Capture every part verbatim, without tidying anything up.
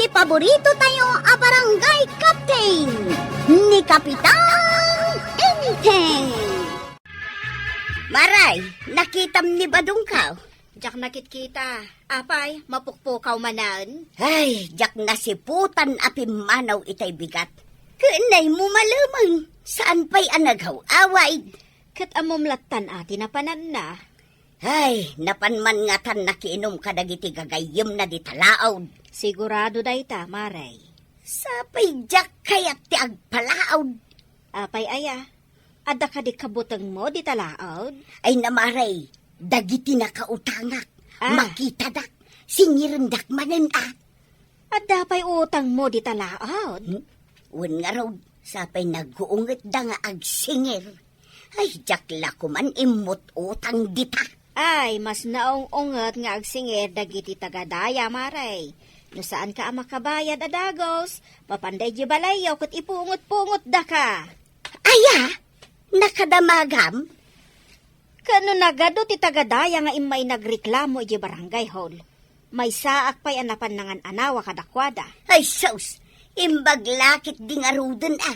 Paborito tayo a barangay captain, ni Kapitan Enteng. Maray, nakitam ni Badongkaw? Diak nakitkita. Apay, mapukpukaw manen? Ay, diak nasiputan a pimmanaw itay bigat. Ken nay mo malemeng, saan pay a nagaw-away. Ket ammom lattan a ti napananna. Ay, napan man ngatan nakiinum kadagiti gagayyemna di talaod. Sigurado dayta, Maray. Sapay diak kayat ti agpalaod. Apay aya? Adda kadi kabutengmo di talaod? Ay, Maray, dagiti nakautangak, Ah. makitadak, singirendak manen a. Adda pay utangmo di talaod? Hmm? Wen ngarud, sapay naguungetda nga agsingir. Ay, diak la koman immut-utang dita. Ay, mas naung-unget nga agsingir dagiti taga-daya, Maray. No saanka a makabayad a dagus, mapanda idiay balayyo ket ipungot-pungotdaka. Aya? Nakadamagam? Ken no nagadu ti taga-daya nga immay nagreklamo idiay barangay hall, maysaak pay a napan nangan-anawa kadakuada. Ay sus! Imbag la ketdi ngaruden a.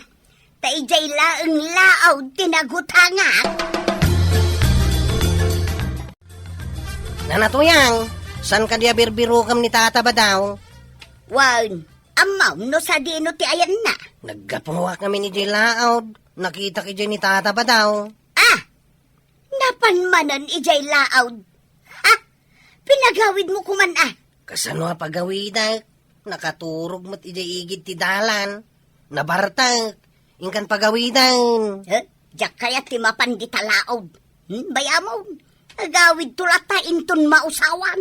Ta idiay laeng laod ti nagutangak. Nana Tuyang, saan kadi a birbirukem ni Tata Badaw? Wen, ammom no sadino ti ayanna? Naggapuak ngamin idiay laod. Nakitak idiay ni Tata Badaw. Ah! Napan manen idiay laod. Ha? Pinagawidmo koman a? Kasano a pagawidek? Nakaturog met idiay igid ti dalan. Nabartek. Inkan pagawiden. Eh, diak kayat ti mapan dita laod. Hmm, bayamon. Agawidto latta inton mausawan.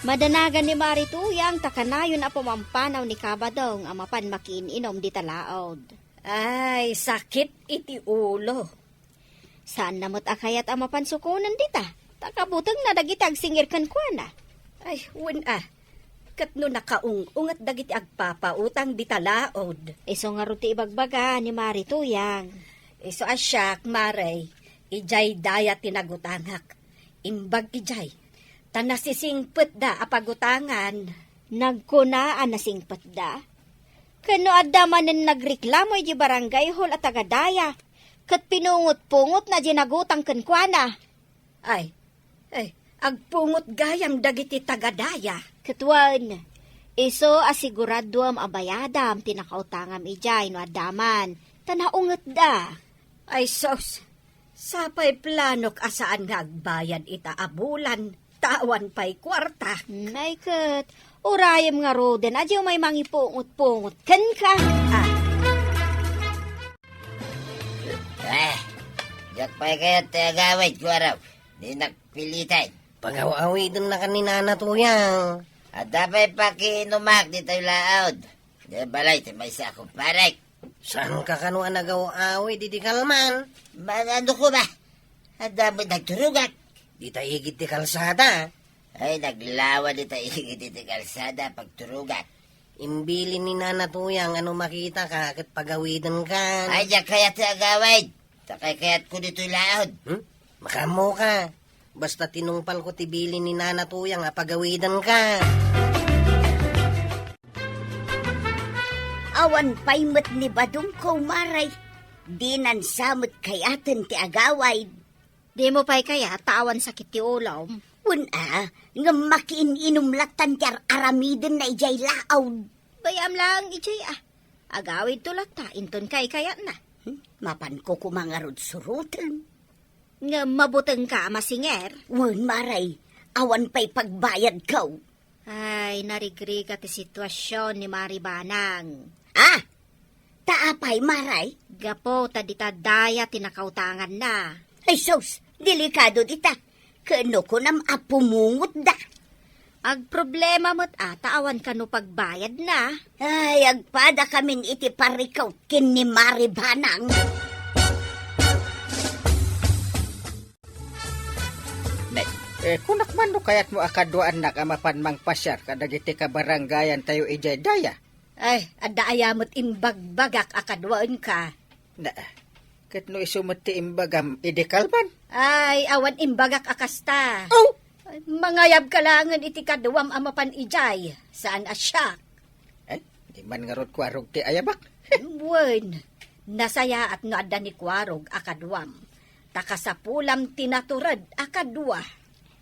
Madanagan ni Mari Tuyang ta kanayon a pumampanaw ni Kabadong a mapan makiin-inom dita laod. Ay, sakit iti ulo. Saanna met a kayat a mapan sukonen dita, ta kabutengna dagiti agsingir kenkuana. Ay, wen a. Ket no nakaung-unget dagiti agpapautang dita laod. Isu ngarud ti ibagbaga ni Mari Tuyang. Isu a siak, Mari, idiay daya ti nagutangak. Imbag idiay, ta nasisingpetda a pagutangan. Nagkuna a nasingpetda? Ken no adda manen nagreklamo idiay barangay hall a taga-daya, ket pinungot-pungotna diay nagutang kenkuana. Ay, ay, agpungot gayam dagiti taga-daya. Ket wen, isu a siguraduem a bayadam ti nakautangam idiay no adda man, ta naungetda. Ay sus, sapay planok a saan nga agbayad ita a bulan, ta awan pay kuarta. Nay ket, urayem ngaruden a diay umay mangipungot-pungot kenka. Ah. Eh, diak pay kayat ti agawid, kuarok. Dinak piliten. Pagaw-awidennaka ni Nana Tuyang. Adda pay pakiinumak ditoy laod. Di balay ti maysa a kumparek. Saanka kano a nagaw-awid idi kalman? Manano ko ba? Adda met nagturogak. Dita igid ti kalsada. Ay, naglawa dita igid ti kalsada, pagturogak. Imbilin ni Nana Tuyang a no makitaka ket pagawidenkan. Ay, diak kayat ti agawid. Ta kaykayatko ditoy laod. Hmm? Makaammoka. Basta tinungpalko ti bilin ni Nana Tuyang a pagawidenka. Awan pay met ni Badongko, Mari. Dinan sa met kayaten ti agawid. Dimo pay kayat ta awan sakit ti ulom? Wen a, ngem makiin-inum lattan ti ar-aramidenna idiay laod. Bay-am laeng idiay a. Agawidto latta inton kaykayatna. Hmm? Mapanko koma ngarud suroten. Ngem mabutengka a masinger? Wen, Mari, awan pay pagbayadko. Ay, narigrigat ti situasion ni Mari Banang. Ah! Ta apay, Mari? Gapu ta dita daya ti nakautanganna. Ay sus, delikado dita. Ken no kunam a pumungotda. Agproblema met a ta awan kano pagbayadna. Ay, agpadakamin iti parikut ken ni Mari Banang. Ne, eh, kunak man no kayatmo a kaduaannak a mapan mangpasiar kadagiti kabarangayantayo idiay daya. Ay, adda aya met imbagbagak a kaduaenka? Na, ket no isu met ti imbagam idi kalman? Ay, awan imbagak a kasta. Oh! Mangayabka laengen iti kaduam a mapan idiay, saan a siak. Eh, di man ngarud kuarog ti ayabak. Wen, nasayaat no adda ni kuarog a kaduam. Ta kasapulam ti natured a kadua.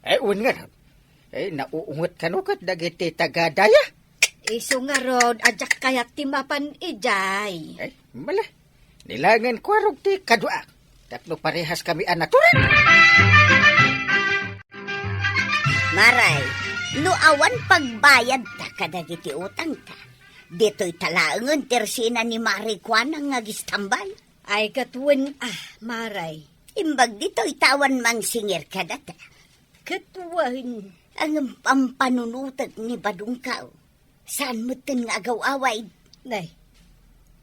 Eh, wen ngarud. Eh, nauunget kano ket dagiti taga-daya. Isu ngarud a diak kayat ti mapan idiay. Eh, mala. Ni laengen kuarog ti kaduak. Tapno parehas kami a natured. Maray, no awan pagbayadta kadagiti utangta, ditoy ta laengen ti resena ni Maray Kuana nga agistambay. Ay, ket wen, ah, Maray. Imbag ditoy ta awan mangsingir kadata. Ket wen. Ngem pampanunotek ni Badongko. Saan metten nga agaw-away. Nay,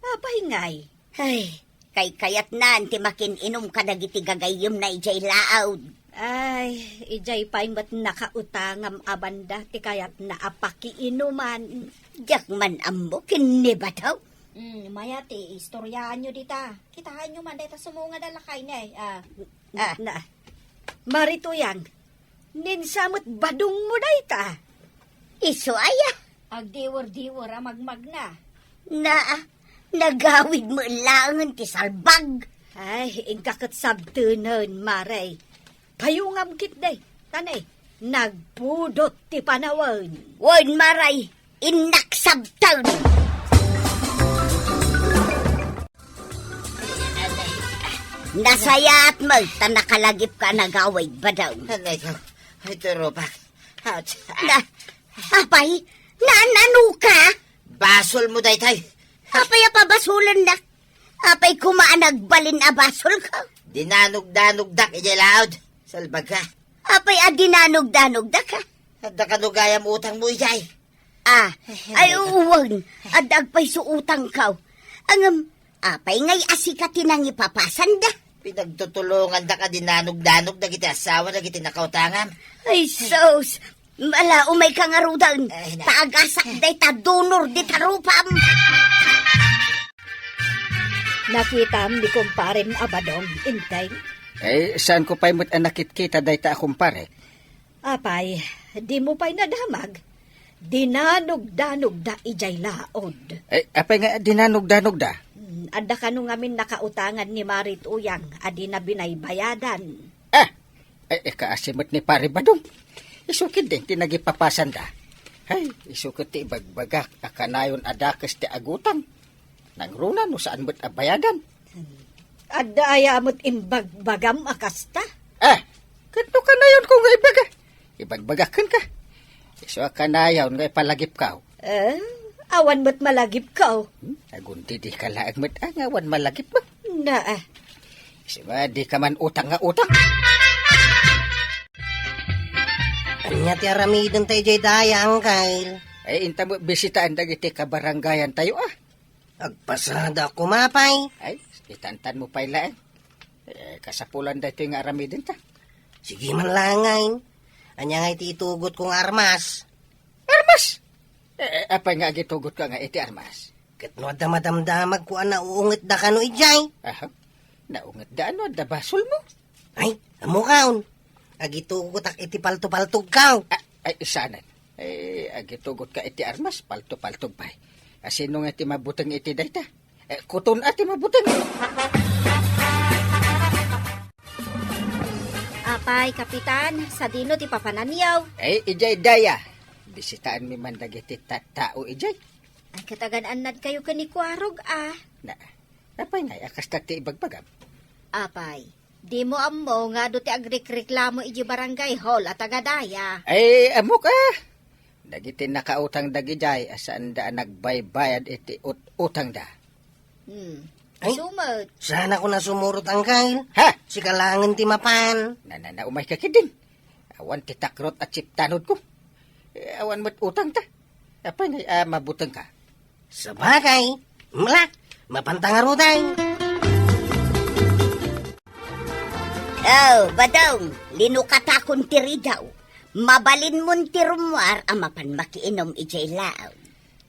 apay ngay? Ay, kaykayatnan ti makin-inom kadagiti gagayyemna idiay laawd. Ay, idiay pay met nakautangam a banda ti kayatna a pakiinuman. Diak man ammo ken ni Badong. Mm, maya ti istoryaanyo dita. Kitaenyo man dayta sumungad a lakay, ne. Ah. Ah. Na. Maray Tuyang, ninsa met Badongmo dayta. Isu aya? Agdiwer-diwer a magmagna. Na, nagawid met laengen ti salbag. Ay, inka ket sabtenen, Maray. Payongam ketdi, ta ne, nagpudot ti panawen. Wen, Maray, innak sabten. Nasayaat met ta nakalagipka a nagawid, Badong. Anay ko, ay, turobak. Ouch. Na, apay, naan-ano ka? Basolmo daytay. Apay a pabasolennak? Apay koma a nagbalin a basolko? Dinanogdanogdak idiay laawd. Salbag ka. Apay a dinanogdanogdaka? Adda kano gayam utangmo idiay? Ah, ay, wen. Adda agpayso utangko. Ngem, apay ngay a sika ti nangipapasanda? Pinagtutulongandak a dinanogdanog dagiti asawa dagiti nakautangam. Ay, sus! Mala, umayka ngaruden. Ay, na. Ta agasak dayta donor dita rupam. Nakitam ni kumparem a Badong, Enteng? Eh, saanko pay met a nakitkita dayta a kumpare. Apay, dimo pay nadamag? Dinanogdanogda idiay laod. Eh, apay nga dinanogdanogda? Hmm, adda kano ngamin nakautangan ni Maray Tuyang a dina binaybayadan. Ah! Ay, ikaasi met ni Pare Badong. Isu ketdin ti nagipapasanda. Ay, isu ket ti ibagbagak a kanayon a dakes ti agutang. Nangruna no saan met a bayadan. Adda aya met imbagbagam a kasta? Ah, ket no kanayonko nga ibaga, ibagbagak kenka. Isu a kanayon nga ipalagipko. Eh, awan met malagipko. Hmm, agundidika laeng met a nga awan malagipmo. Na, ah. Isu nga dika man utang nga utang. Ania ti aramidenta idiay daya, Angkel? Ay, inta met bisitaan dagiti kabarangayantayo, ah. Agpasada koma pay. Ay, itantanmo pay laeng. Eh, kasapulan daytoy nga aramidenta. Sige man laeng ngay. Ania ngay ti itugotko nga armas? Armas? Eh, eh, apay nga agitugotko nga iti armas? Ket no adda madamdamagko a naungetda kano idiay? Aha. Naungetda no adda basolmo? Ay, ammokaon. Agitugotak iti palto-paltogko. Ah, ay, saanen. Eh, agitugotka iti armas, palto-paltog pay. A, sino nga ti mabuteng iti dayta? Eh, kuton a ti mabuteng. Apay, Kapitan, sadino ti papananyo? Eh, idiay daya. Bisitaanmi man dagiti tattao idiay. Ay, ket agan-annadkayo ken ni Kuarog, ah. Na, apay ngay a kasta ti ibagbagam? Apay, dimo ammo nga adu ti agrikreklamo idiay barangay hall a taga-daya? Ay, ammok, ah. Dagiti nakautang dagidiay a saanda a nagbaybayad iti ut-, utangda. Hmm. Ay, isu met. Saanakon a sumurot, Angkel. Ha? Sika laengen ti mapan. Na, na, na, umayka ketdin. Awan ti takrot a chiptanodko. Eh, awan met utangta. Apay ngay a mabutengka? Sabagay, mla, mapanta ngaruden. Oh, Badong, linukatakon ti ridaw. Mabalinmon ti rummuar a mapan makiinum idiay laawd.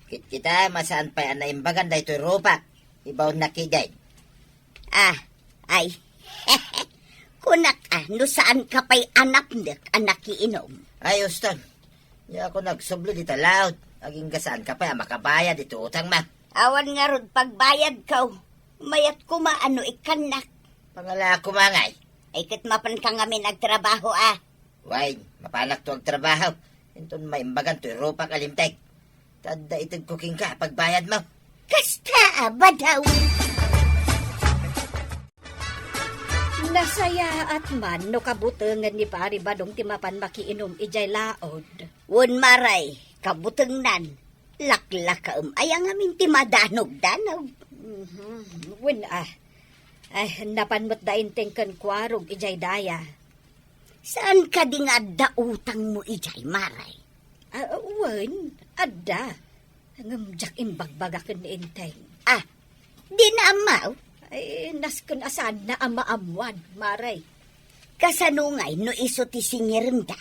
Kitkita, masaan pay a naimbagan daytoy rupak. Ibaonnak idiay. Ah, ay. Kunak a, no saan ka pay a napnek a nakiinom. Ay, Houston, diak agsubli dita laod. Agingga saan ka pay a makabayad iti utangmo. Awan ngarud pagbayadko. Mayat koma a no ikkannak. Pangala koma ngay. Ay, ket mapanka ngamin agtrabaho a. Wen, mapanakto agtrabaho. Inton maimbagan toy rupak a limteg. Ta adda itedko kenka a pagbayadmo. Kasta a badaw. Nasayaat man no kabutengen ni Pari Badong ti mapan makiinom idiay laod. Wen, Mare, kabutengnan. Laklakaem aya ngamin ti madanogdanog. Mhm. Wen a. Ay, napan met da Enteng ken Kuarog idiay daya. Saan kadi nga adda utangmo idiay, Mare? Ah, wen, adda. Ngem diak imbagbaga ken ni Enteng. Ah, dina ammo? Ay, nasken a saanna a maammuan, Mare. Kasano ngay no isu ti singirenda?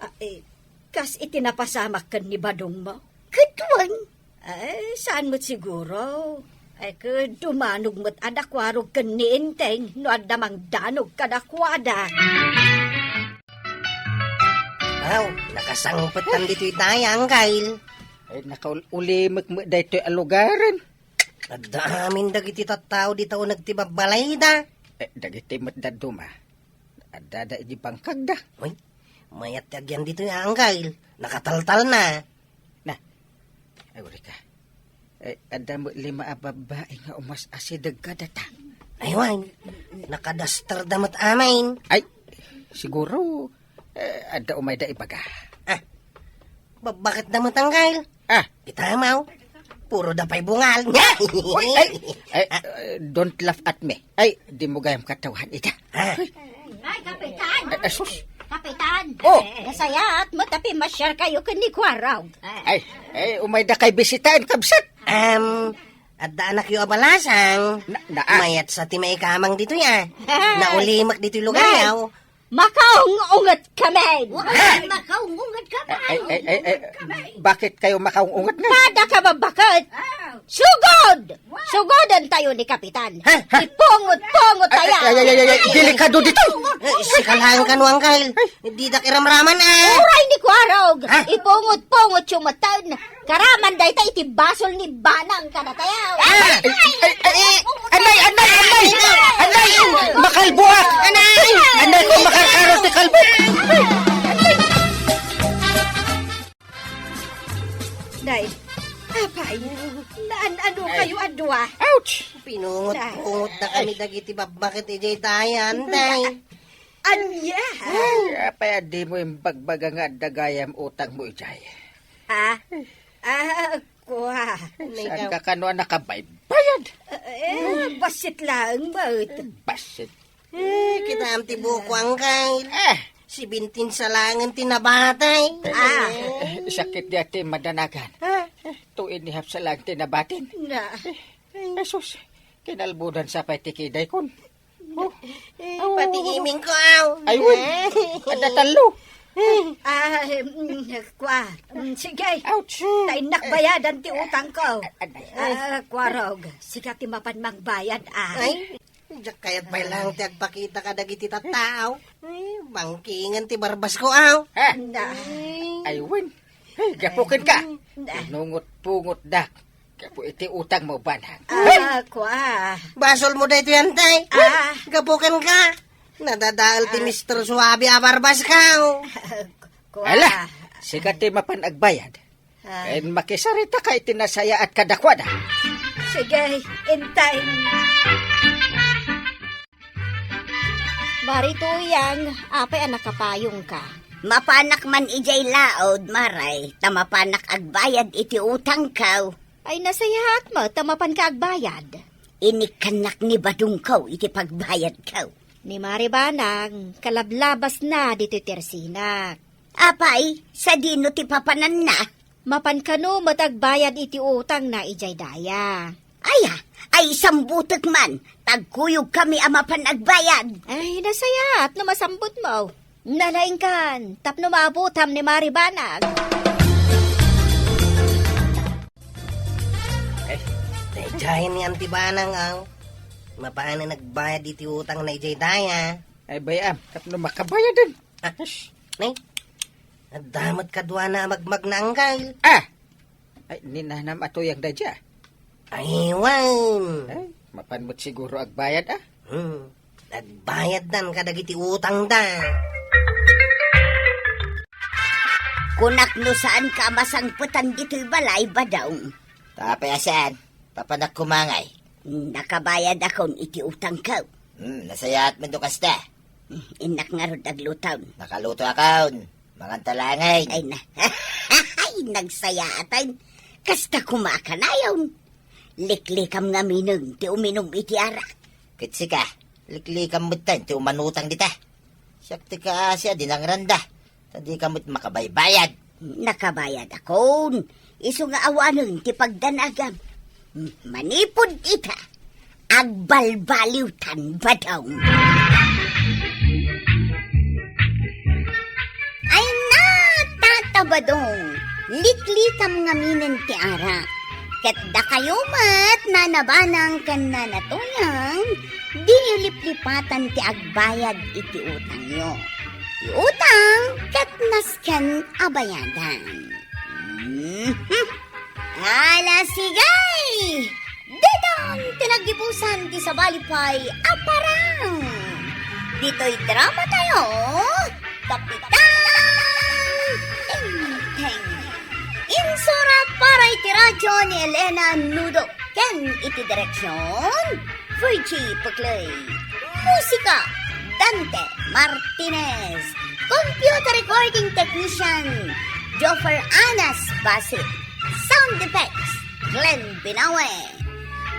Ah, eh, kas iti napasamak ken ni Badongmo? Ket wen. Ay, saan met siguro. Ay, ket dumanog met a da Kuarog ken ni Enteng no adda mangdanog kadakuada. Aw, nakasangpetan ditoy daya, Angkel. Ay, nakaulimek met daytoy a lugaren. Adda amin dagiti tattao dita uneg ti babbalayda. Eh, dagiti met dadduma. Addada iti bangkagda. Uy, mayat ti agyan ditoy, Angkel. Nakataltalna. Na, ay, uri ka. Ay, adda met lima a babbai nga umas-asideg kadata. Ay, wen, nakadasterda met amin. Ay, siguro, eh, adda umayda ibaga. Ah, babbaketda met, Angkel. Ah. Kita, maw. Puro da pay bungal. Uy, ay, ay, eh, don't laugh at me. Ay, di mo gayam katawan ita. Ah. Ay, Kapitan! Ay, ay, sus! Kapitan! Oh! Nasayaat met a pimmasyar kayo ken ni Kuarog. Ay, ay, umayda kay bisitaan, kabsat! Um, adda anakyo a balasang. Na, naa. Mayat sa ti maikamang ditoy, ah. Naulimek ditoy lugar, Nay! Yaw. Makaung-unget kami! Wa-, makaung-unget kami! Ay, ay, ay, ay, bakit kayo makaung-unget nga? Kada ka mabaket! Ah. Sugod! Sugodan tayo ni Kapitan. Ha? Ha? Ipungot-pungot tayo. Ay, ay, ay, ay, ay, delikado dito. Eh, sika lang kano, Angkel. Didak iramraman, eh. Uray ni Kuarog. Ha? Ipungot-pungot yung matan. Karaman dayta iti basol ni Banang kadatayo. Ah! Ay, ay, ay, ay, anay, anay, anay! Anay! Makalbuak! Anay! Anay, kung makarkaro ti kalbo! Day, apay, naan-ano kayo a dua? Ouch! Pinungot-pungot da kami dagiti babbaket idiay dayan, day. Ania? Ay, apay a di mo imbagbaga nga adda gayam utang mo idiay? Ha? Ah, kua. Saan ka kano a nakabaybayad? Eh, bassit laeng, baet. Bassit. Eh, kitaem ti buok, Angkel. Eh. Sibintin sa langen ti nabatay. Ah. Eh, sakit di ati madanagan. Ah. Eh, to inihap sa langen ti nabatin. Na. Eh, Jesus, kinalbudan sa pay ti kiday kon. Oh. Eh, oh. Pati iming ko, aw. Ay, wen. Eh. Adda tallo. Ah, mm, kua. Mm, sige. Ouch. Ta innak bayadan ti utang ko. Ad-, ad-, ah, Kuarog. Sika ti mapan mangbayad, ah. Ay. Diak kayat pay lang ti agpakita kadagiti tattao. Ay, bangkingen ti barbas ko, aw. Ha? Na. Ay, wen. Ay, gapu kenka. Na. Pinungot-pungot dak. Gapu iti utang mo, Banang. Ah, kua. Basol mo daytoy, antay. Ah. Gapu kenka. Nadadael ti Mister Suabe a barbas ka, aw. Kua. Ala, sika ti mapan agbayad. Ah. Ken makisarita ka iti nasayaat kadakuada. Sige, intay. Mari Tuyang, apay a nakapayongka? Mapanak man idiay laod, Maray, ta mapanak agbayad iti utangko. Ay, nasayaat met ta mapanka agbayad. Inikkannak ni Badongko iti pagbayadko. Ni Mari Banang, kalablabasna ditoy tersinak. Apay, sadino ti papananna? Mapan kano met agbayad iti utangna idiay daya. Aya, ay sambutek man, tagkuyog kami a mapan agbayad. Ay, nasayaat no masambutmo. Nalaingkan, tapno maabutam ni Mari Banang. Eh, daydiay ni Auntie Banang, aw. Mapanen agbayad iti utangna idiay daya. Ay, bay-am, tapno makabayaden. Ah, shh. Nay, adda met kaduana a magmagna, anggal. Ah! Ay, ni nanam a tuyang daydiay. Ay, wen. Ay, mapan met siguro agbayad, ah. Hmm. Agbayaddan kadagiti utangda. Kunak no saanka a masangpetan ditoy balay, Badong. Tapay a saan? Papanak kumangay. Nakabayadakon iti utangko. Hmm, nasayaat met no kasta. Innak ngarud agluton. Nakaluto akon. Mangan ta laeng. Ay na. Ay, nagsayaatan. Kasta koma a kanayon. Liklikam ngaminen ti uminum iti arak. Ket sika, liklikam metten ti umanutang dita. Siak ti kaasi a dinangranda. Ta dika met makabaybayad. Nakabayadakon. Isu nga awanen ti pagdanagam. Manipud ita, agbalbaliwtan, Badong. Ay na, Tata Badong, liklikam ngaminen ti arak. Ket dakayo met, Nana Banang ken Nana Tuyang, diyo liplipatan ti agbayad iti utangyo. Ti utang ket nasken a bayadan. Mhm. Ala, sige! Daytoy ti naggibusan ti sabali pay a parang. Ditoy drama tayo, Kapitan Tengteng. Insurat para iti radyo ni Elena Nudo ken iti direksyon, Virgie Puclay. Musika, Dante Martinez. Computer recording technician, Joffer Anas Basit. Sound effects, Glenn Binawe.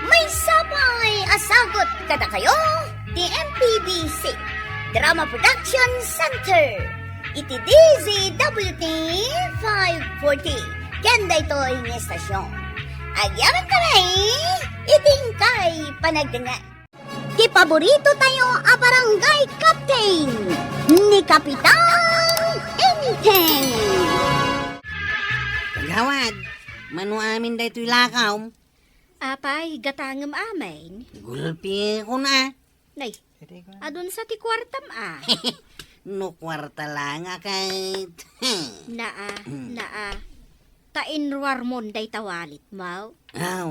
Maysa pay a sagut kadakayo ti M P B C Drama Production Center iti D Z W T five forty ken daytoy nga estasyon. Agyamankami iti inkay panagdengngeg. Ti paborito tayo a barangay captain, ni Kapitan Enteng. Kagawad, mano amin daytoy lakaw? Apay, gatangem amin. Gulpi ko na. Nay, adun sa ti kuartam a? No kuarta lang a ket. Naa, naa. Ta inruarmon dayta walit, maw? Aw,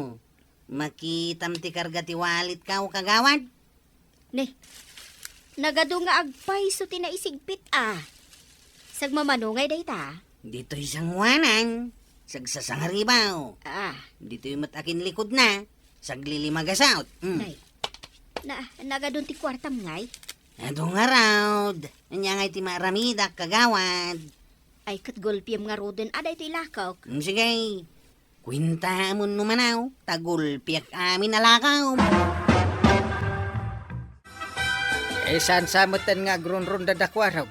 makitam ti karga ti walit ka, o kagawad? Ne, nagadu nga agpayso ti naisigpit a. Sagmamano ngay dayta? Ditoy sanguanan, sagsasangaribaw. Ah. Ditoy met akin likod na, saglilima gasut. Mm. Nay, na, nagadun ti kuartam ngay? Adu ngarud. Ania ngay ti maaramidak, kagawad? Ay, ket gulpiem ngaruden a daytoy lakok. Mm, sige. Kuentaamon no manaw, ta gulpiak amin a lakaw. Eh, saan sa metten nga agrunrunda da Kuarog?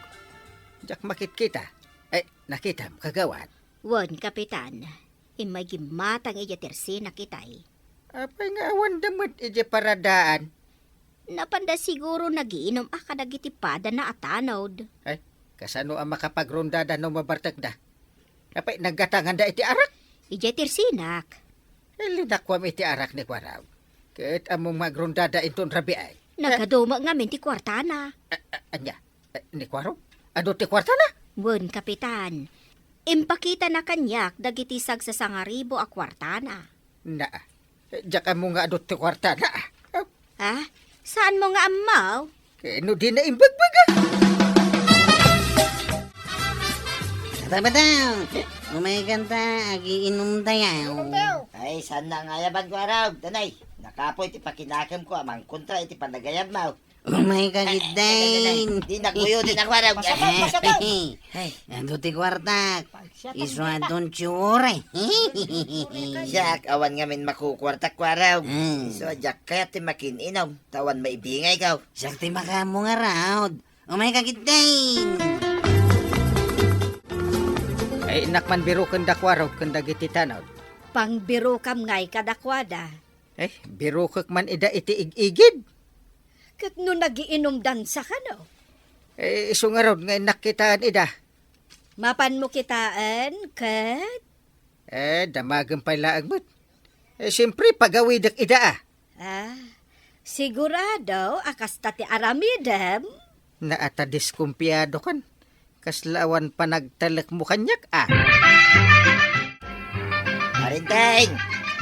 Diak makitkita. Eh, nakitam, kagawad? Wen, Kapitan. Immay gimmatang idiay tersinak itay. Apay nga awanda met idiay paradaan? Napanda siguro nagiinum a kadagiti padana a tanod. Ay, kasano a makapagrundada no mabartekda? Apay, naggatanganda iti arak? Idiay tersinak. Eh, linakuam iti arak ni Kuarog. Ket ammom nga agrundada inton rabii. Nagadu met ngamin ti kuartana. A-, a-, ania? Eh, ni Kuarog? Adu ti kuartana? Wen, Kapitan. Impakitana kaniak dagiti sagsasangaribo a kuartana. Naa. Eh, diak ammo nga adu ti kuartana. Ah? Saanmo nga ammo? Ket no dina imbagbaga. Bata-bata, umay kanta, agiinumtayo. Ay, saan na nga ayaban, Kuarog? Tanay, nakapoy ti pakinakemko a mangkontra iti panagayabmo. Umay ka, Giddain. Di nakuyo, di nakuarag. Pasapaw, pasapaw. Ay. Adu ti kuartak. Isu a don tiore. Siak, awan ngamin makukuartak, kuarag. Hmm. Isu a diak kayat ti makin-inom. Ta awan maibingayko. Siak ti makaammo ngarud. Umay ka, Giddain. Ay, innak man biroken da kuarog ken dagiti tanod. Pangbirokam ngay kadakuada. Eh, birokek man ida iti ig-igid. Ket no nagiinumdan sa kano? Eh, isu ngarud nga innak kitaen ida. Mapanmo kitaen, ket? Eh, damagem pay laeng met. Eh, siempre, pagawidek ida, a. Ah, sigurado a kasta ti aramidem? Naata diskumpiado kan. Kasla awan panagtalekmo kaniak, a. Parinteng!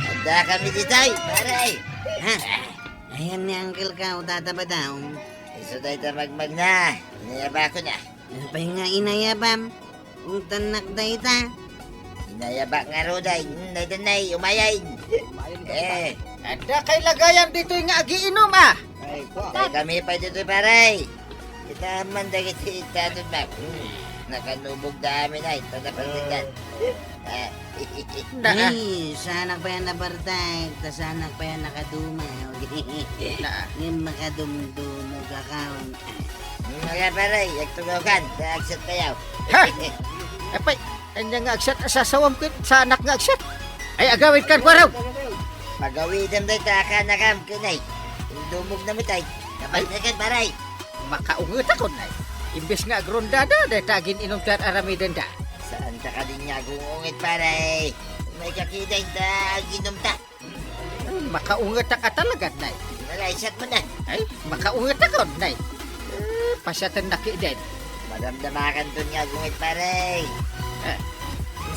Adda kami ditoy, pare! Ha? Ayan ni Uncle ka, o Tata Badong. Isu dayta magmagna. Inayabakon a. Apay nga inayabam? Ungtannak dayta. Inayabak ngarud ay. Hmm, dayta nay, umayen. Umayen ka, eh, pare. Adda kay lagayam ditoy nga agiinum, a. Ay, kami pay ditoy, pare. Kita man dagiti tanod, Mac. Hmm. Nakanubog da amin ay, ta napartigan. Ah. Na. Ay, saanak pay a napartek, ta saanak pay a nakadumaw. Na. Ngem makadumdumog a kaon. Mga pare, agtugaw kan, ta agsat kayo. Ha? Apay, ania nga agsat a sasawam ket saanak nga agsat? Ay, agawid kan, kuaraw. Pagawidem dayta a kanakam, ken ay. Dumog na met ay. Kapartekan, pare. Makaungetakon, nay. Imbes nga agrondada, dayta agin-inum ti ar-aramidenda. Saanta kadin nga agung-unget, pare? May kakita inta aginumta. Ay, makaungetak a talaga, nay. Nalaysat mo na. Ay, makaungetakon, nay. Eh, pasiatennak iden. Madamdamakanton nga agunget, pare. Eh.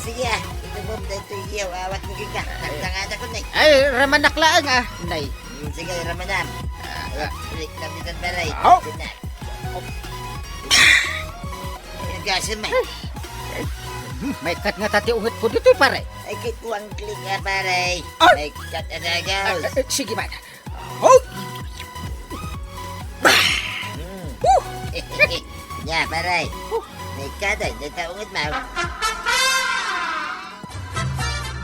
Sige, a. Inumom daytoy iyaw. Awat mo kenka. Eh. Tangtanganakon, nay. Ay, ramanak laeng, a, nay. Hmm, sige, ramanam. Ah, ah. Balik na bitan, pare. Aw! Sige na. Ay, gasem, eh. Hmm, maikkat ngata ti ungetko ditoy, pare. Ay, kay kuwang kling, a, pare. Ay! Maikkat a dagaw. Ah, ah, sige man. Oh! Hmm. Huh! Nia, pare. Huh! Maikkat, ay, dayta ungetmo.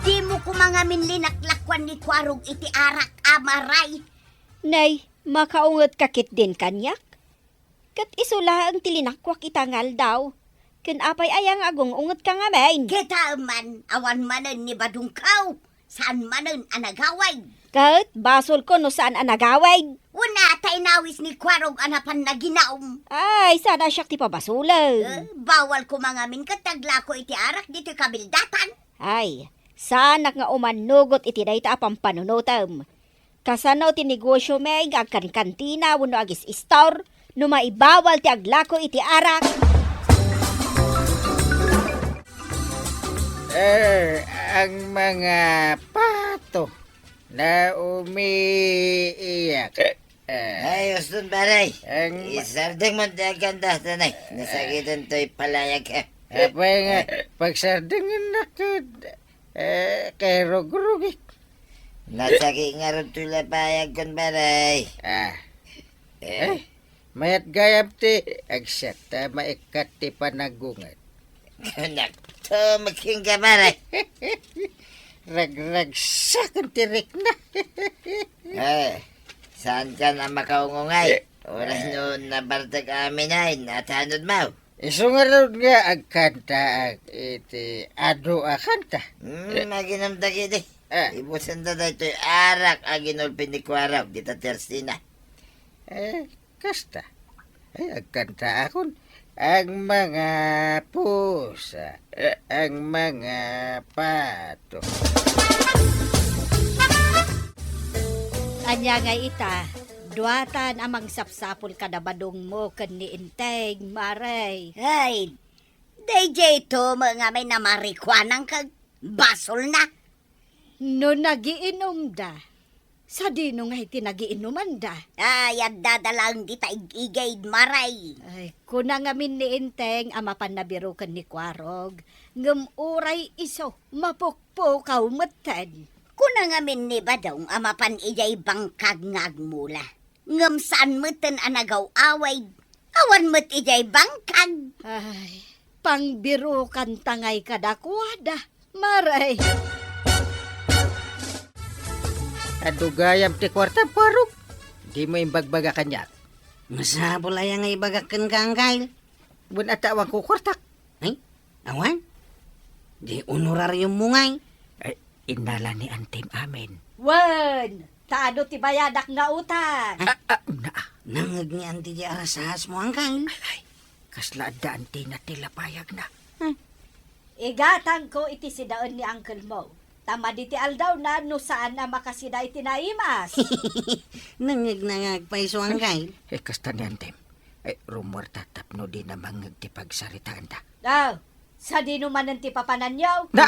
Dimo koma ngamin linaklakuan ni Kuarog iti arak, a, Maray. Nay, makaungetka ketdin kaniak? Ket isu laeng ti linakuak ita nga aldaw. Ken apay aya nga agung-ungetka ngamin? Kitaem man, awan manen ni badongko. Saan manen a nagawid. Ket basolko no saan a nagawid. Una, ta inawis ni Kuarog a napan naginum. Ay, saan a siak ti pabasolen. Eh, bawal koma ngamin ket aglako iti arak ditoy kabildatan. Ay, saanak nga umannugot iti dayta a pampanunotem. Kasano ti negosio mi nga agkankantina wenno agis-istor no maibawal ti aglako iti arak? Eh, ang mga pato na umiiyak. Eh, ay, uston, pare. Ang ma- Isardeng mo ti agkanta, tanay. Nasakitan to'y palayag ka. Apay nga, pagsardengen na ket, eh, kay rugrugik. Nasaki ngarud toy lapayag kon, pare. Ah. Eh. Eh, mayat gayam ti agsat ta maikkat ti panagunget. Anak to, magkingga, pare. Ragragsaken ti rikna. Eh, saan ka na makaungungay? Eh. Uray no nabartek amin ay, natanod mo. Isu ngarud nga agkantaak iti adu a kanta. Hmm, eh, aginum dagiti. Ah. Ibusen da daytoy arak a ginulpi ni Kuarog, dita tersina. Eh, kasta. Ay, agkantaakon. Ang mga pusa, eh, ang mga pato. Ania nga ita, duatan a mangsapsapul kada badongmo ken ni Enteng, Mare. Ay, daydiay to met ngamin a marikuanang ket basolna. No nagiinumda, sadino ngay ti nagiinumanda? Ay, addada laeng dita ig-igid, Mare. Ay, kuna ngamin ni Enteng a mapan nabiruken ni Kuarog, ngem uray isu, mapukpukaw metten. Kuna ngamin ni Badong a mapan idiay bangkag nga agmula. Ngem saan metten a nagaw-awid. Awan met idiay bangkag. Ay, pangbirukanta ngay kadakuada, Mare. Adu gayam ti kuartam, Kuarog. Dimo imbagbaga kaniak. Masapul aya nga ibagak kenka, Angkay? Wen, adda awan ko kuartak. Ay, awan? Di honorarium mo ngay? Ay, innala ni Antim amin. Wen, ta adu ti bayadak nga utang? Ah, ah, na. Nangngeg ni Anti di arasahas mo, Angkay. Ay, ay, kasla adda Antina ti lapayagna. Hmm. Igatangko iti sidaen ni uncle mo. Ta madi ti aldawna no saan a makasida iti naimas. Nangngeg nga agpayso, Angkay. Eh, kasta ni Antim. Ay, rummuarta tapno dina mangngeg ti pagsaritaanda. Aw, sadino manen ti papananyo? Na!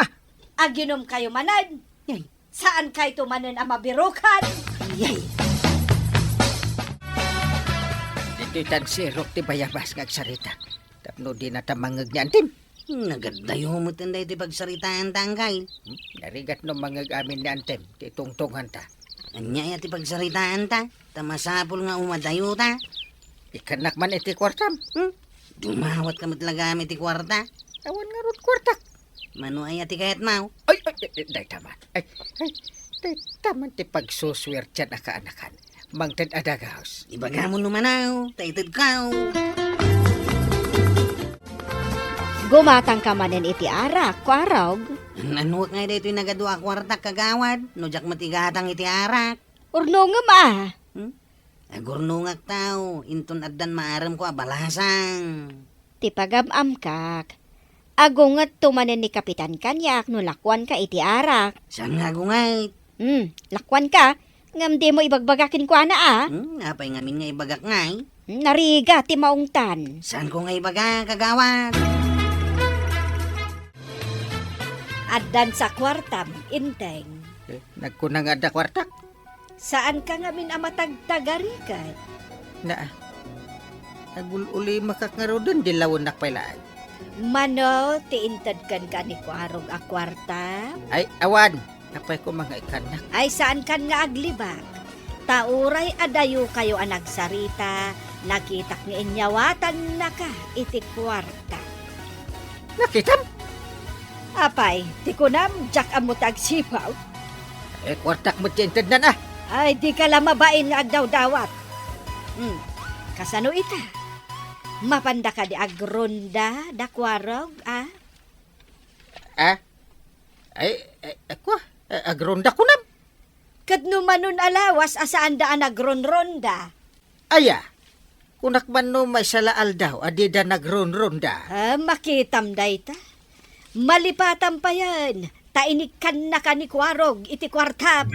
Aginumkayo manen? Ay. Saankayto manen a mabirukan? Ay. Ditoy tansirok ti bayabas nga agsarita. Tapno dinata mangngeg ni Antim. Nagadayo met daytoy pagsaritaanta, Angkay. Hmm? Narigat no mangngeg amin ni Antim ti tungtunganta. Ania aya ti pagsaritaanta? Ta masapul nga umadayota. Ikkannak man iti kuartam. Hmm? Dumawatka met la gamin iti kuarta. Awan ngarud kuartak. Mano aya ti kayatmo? Ay, ay, ay, ay, dayta man. Ay, ay, dayta man ti pagsusuertian a kaanakan. Mangted a dagus. Ibagam no mano, ta itedko. Gumatangka manen iti arak, Kuarog. Nanuek ngay daytoy nagadua a kuartak, kagawad, no diak met igatang iti arak. Urnongem a. Hmm? Agurnongak tao, inton addan maaremko a balasang. Ti pagam-amkak, agungetto manen ni Kapitan kaniak no lakuanka iti arak. Saan nga agunget? Hmm, lakuanka, ngem dimo ibagbaga kenkuana a. Hmm, apay ngamin nga ibagak ngay? Hmm, narigat ti maungtan. Saanko nga ibaga, kagawad? Addan sa kuartam, Inteng. Eh, nagkuna nga adda kuartak? Saanka ngamin a matagtagariket? Na, agul-ulimakak ngaruden, dilawennak pay laeng. Mano ti inted kenka ni Kuarog a kuarta? Ay, awan. Apay koma nga ikkannak? Ay, saankan nga aglibak. Ta uray adayokayo a nagsarita, nakitak nga inyawatannaka iti kuarta. Nakitam? Apay, ti kunam, diak ammo ti agsipaw? Eh, kuartak met ti intednan, a. Ay, dika la mabain nga agdawdawat. Hmm, kasano ita? Mapanda kadi agronda da Kuarog, a? A? Ay, ay, ay, kua, eh, agronda kunam? Ket no manon a lawas a saanda a nagronronda? Aya, kunak man no maysa la aldaw a dida nagronronda. Ah, makitam dayta. Malipatam payen, ta inikkannaka ni Kuarog iti kuartam.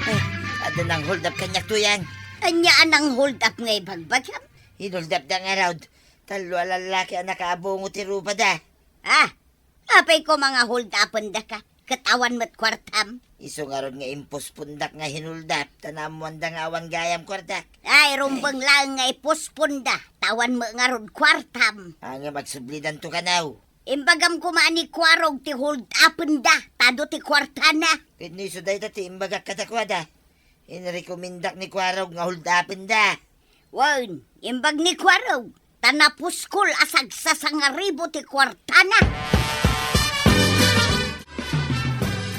Eh, adda nang-hold up kaniak, Tuyang. Ania a nang-hold up nga ibagbagam? Hin-hold up da ngarud. Tallo a lallaki a nakaabungo ti rupada. Ah, apay koma nga hold upendaka, ket awan met kuartam? Isu ngarud nga impospondak nga hin-hold up, ta naammoanda nga awan gayam kuartak. Ay, rumbeng laeng nga iposponda, ta awan met ngarud kuartam. Ngem agsublidanto kano. Imbagam koma a ni Kuarog ti hold upenda, ta adu ti kuartana. Ket no isu dayta ti imbagak kadakuada, inrekomendak ni Kuarog nga hold upenda. Wen, imbag ni Kuarog, ta napuskol a sagsasangaribu ti kuartana.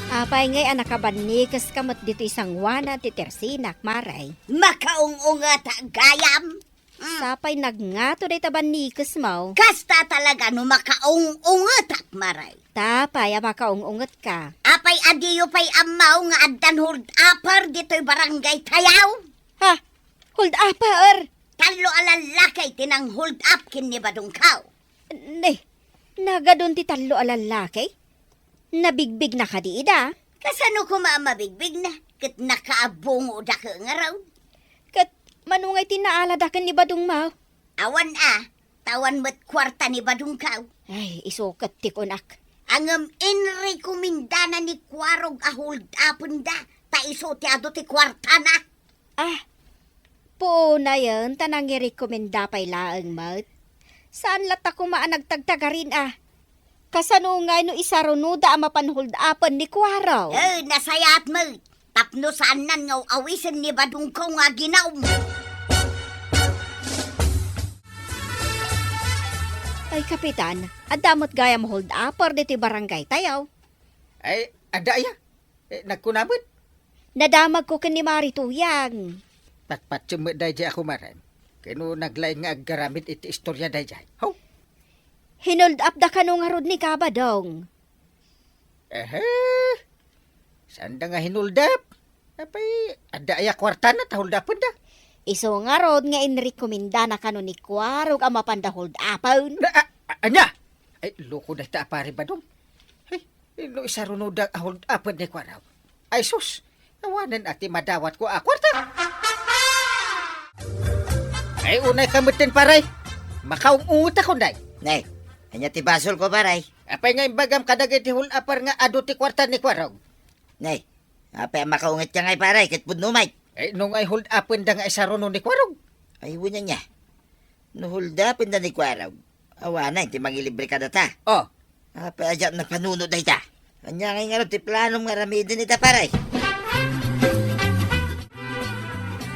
Apay ngay a nakabannikes ka met ditoy sanguana ti tersinak, Mare? Makaung-ungetak gayam. Mm. Sapay nagngato dayta bannikesmo. Kasta talaga no makaung-ungetak, Mare. Apay a makaung-ungetka? Apay a diyo pay ammo nga addan hold upper ditoy barangay tayo? Ha? Hold upper? Tallo a lallaki ti nang-hold up ken ni Badongko. Ne, nagadun ti tallo a lallaki? Nabigbigna kadi ida? Kasano koma a mabigbigna? Ket nakaabungoda ket ngarud. Ket mano ngay ti naalada ken ni Badongmo? Awan a, ta awan met kuarta ni Badongko. Ay, isu ket ti kunak. Ngem inrekomendana ni Kuarog a hold upenda, ta isu ti adu ti kuartana. Ah, puonayen ta nangirekomenda pay laeng met. Saan latta koma a nagtagtagarin a. Kasano ngay no isarunoda a mapan hold upen ni Kuarog? Eh, nasayaat met. Tapno saannan nga aw-awisen ni Badongko nga aginum. Ay, Kapitan, adda met gayam hold upper ditoy barangay tayo? Ay, adda aya? Eh, nagkuna met? Nadamagko ken ni Mari Tuyang. Patpatiem met daydiay a kumarem. Ken no naglaing nga aggaramid iti istorya daydiay. Haw? Hin-hold up da kano ngarud ni Kabadong. Ehe. Saanda nga hin-hold up? Apay, adda aya kuartana ta hold upenda? Isu ngarud nga inrekomendana kano ni Kuarog a mapanda hold upen. Na, a, a, ania? Ay, loko dayta a Pari Badong. Ay, no isarunoda a hold upen ni Kuarog. Ay sus, awanen a ti madawatko a kuarta. Ay, unay ka metten, pare. Makaung-ungot ako, day. Nay, ania ti basolko, pare? Apay nga imbagam kadagiti hold-upper nga adu ti kuarta ni Kuarog? Nay, apay a makaunget ka ngay, pare, ket pudno met? Ay, no nga i-hold-upenda nga isaruno ni Kuarog? Ay, wen ania. No hold-upenda ni Kuarog, awanen ti mangilibre kadata. Oh. Apay a diak napanunot dayta? Ania ngay ngarud ti planom nga aramiden ita, pare?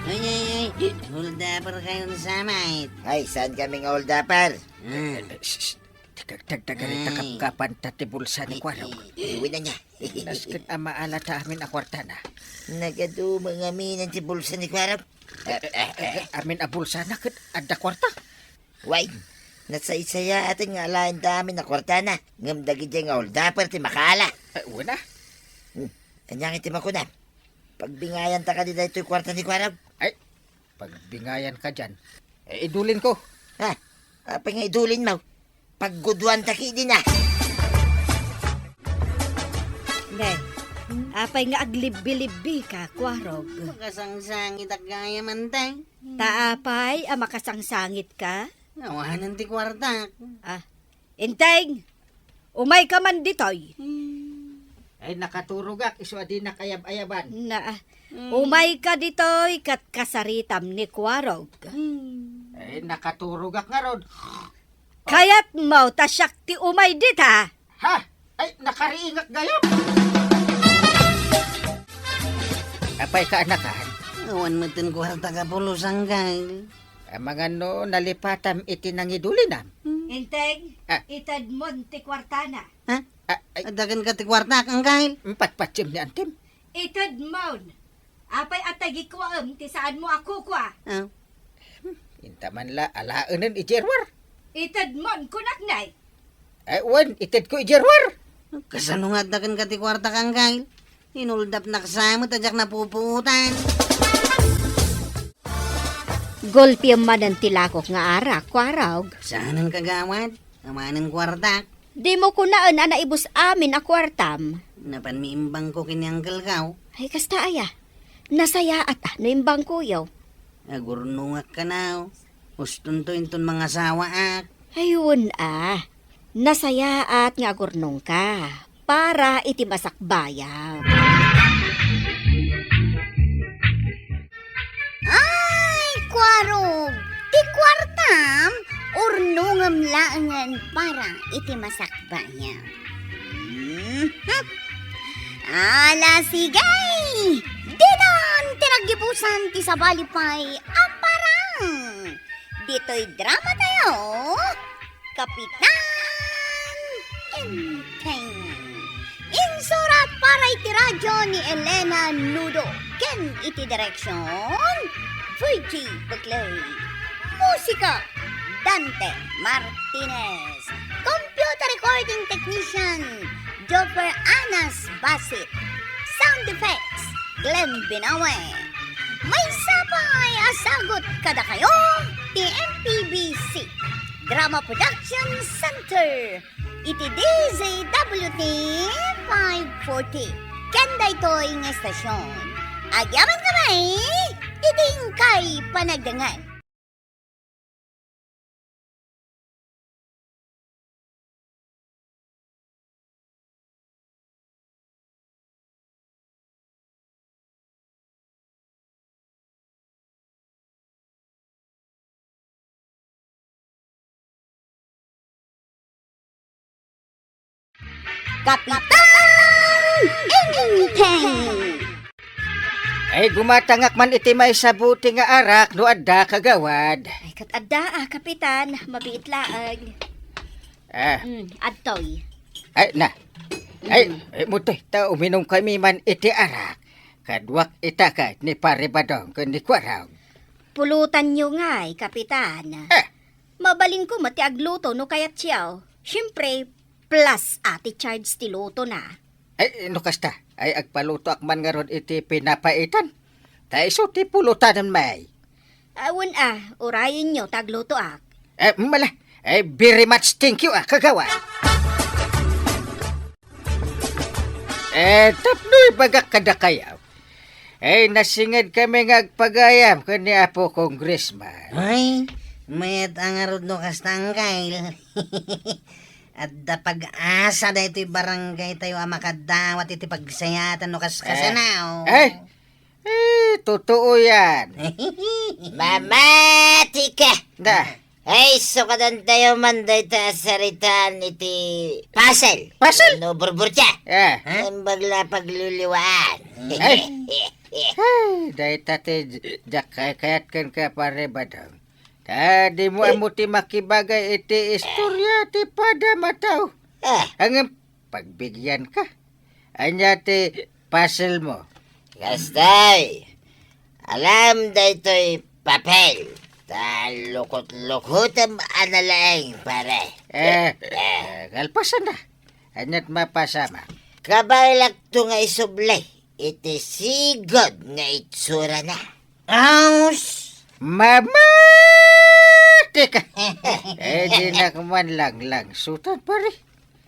Ay, ay, ay, hold-upper kayo sa met. Ay, saan kami nga hold-upper? Hmm. Eh, eh, shh, shh. Dagdagdagan ita. Ay. Kapkapan ta ti bulsa ni Kuarog. Ay, ay. Iwi na niya. Nasken a maalata amin a kuartana. Nagaduma ngamin ti bulsa ni Kuarog. Eh, eh, eh, eh, amin a bulsana ket adda kuarta. Way, nasaysayaaten nga alaen ta amin a kuartana, ngem dagidiay nga hold-upper ti makaala. Eh, wen a. Hmm. Ania ngay ti makunam? Pagbingayan ta kadi daytoy kuarta ni Kuarog? Ay, pagbingayan ka dian. Eh, idulin ko. Ha? Apay nga idulin mo? Pagguduan ta kidi na. Day, apay nga aglibbi-libbi ka, Kuarog? Makasangsangitak gayam, Inteng. Ta apay a makasangsangit ka? Awanen ti kuartak. Ah, Inteng, umay ka man ditoy. Hmm. Ay, nakaturogak, isu a dinak ayab-ayaban. Na, ah, hmm, umay ka ditoy ket kasaritam ni Kuarog. Hmm. Ay, nakaturogak ngarud. Kayatmo ta siak ti umay dita? Ha? Ay, nakariingak gayam. Apay ka, anakan? Awan met ti kuartak a pulos, Anggal. Amangan no nalipatam iti nangidulinam. Hmm. Inteng, ah, itedmon ti kuartana. Ha? Ah, ay. Adda kenka ti kuartak, Anggal? Patpatsem ni Antem. Itedmon. Apay a tagikuaem ti saanmo a kukua? Ah. Hmm, inta man la alaenen idiay ruar. Itedmon, kunak, nay. Ay, wen, itedko idiay ruar. Kasano nga adda kenka ti kuartak, Anggal? Inuldapnak sa met a diak napupuotan. Gulpiem manen ti lakok nga arak, Kuarog. Saanen, kagawad? Awanen kuartak. Dimo kunaen a naibus amin a kuartam. Napanmi imbangko ken ni Angkelko. Ay, kasta aya. Nasayaat a no imbangkoyo. Agurnongak kano. Ustonto inton mangasawaak. Ay, wen a. Nasayaat nga agurnongka para iti masakbayam. Ay, Kuarog, ti kuartam, urnongem laengen para iti masakbayam. Mhm. Ala, sige! Ditan ti naggibusan ti sabali pay a parang. Ditoy drama tayo, Kapitan Enteng. Insurat para iti radio ni Elena Nudo ken iti direksyon, Virgie Buclay. Musika, Dante Martinez. Computer recording technician, Joffer Anas Basit. Sound effects, Glenn Binawe. Maysa pay a sagut kadakayo ti M P B C Drama Production Center iti D Z W T five forty. Ken daytoy nga estasyon, agyamankami iti inkay panagdengngeg. Kapitan Enteng! Ay, gumatangak man iti maysa a bote nga arak no adda, kagawad. Ay, ket adda, ah, Kapitan. Mabiit laeng. Ah. Mm, adtoy. Ay, na. Ay, mm, ay, mutoy, ta uminumkami man iti arak. Kaduak ita ket ni Pare Badong ken ni Kuarog. Pulutanyo ngay, Kapitan. Ah. Mabalinko met ti agluto no kayatyo. Siempre, plus a ti charge ti lutona. Ay, no kasta, ay agpalutoak man ngarud iti pinapaitan. Ta isu ti pulutanem, may. Awan a, urayenyo ta aglutoak. Eh, mala, eh, very much thank you, ah, kagawad. Eh, tapno ibagak kadakayo, Ay, nasinged kami nga agpagayam ken ni Apo Congressman. Ay, mayat a ngarud no kasta, Angkel. Adda pag-asa daytoy barangay tayo a makadawat iti pagsayaatan no kas-, Eh, kasanaw. Eh, totoo yan. Mamati ka! Da. Ay, sukadan tayo man dayta a saritaan iti puzzle. Puzzle? No, burburtia. Eh. Ha? Imbag la pagliliwaan. Ay. Ay, dayta ti j-, diak kayat kenka, Pare Badong. Ta di mo ammo ti makibagay iti istorya ti padam a tao. Ah. Ngem pagbigyan ka. Ania ti puzzle mo? Kastay. Alam daytoy papel. Ta lukot-lukotem a nalaeng, pare. Eh, eh, kalpasan na. Aniat mapasama? Kabaelakto nga isubli iti sigud nga itsurana. Aus! Mamati ka! Eh, di na ka man langlangsutan, pare.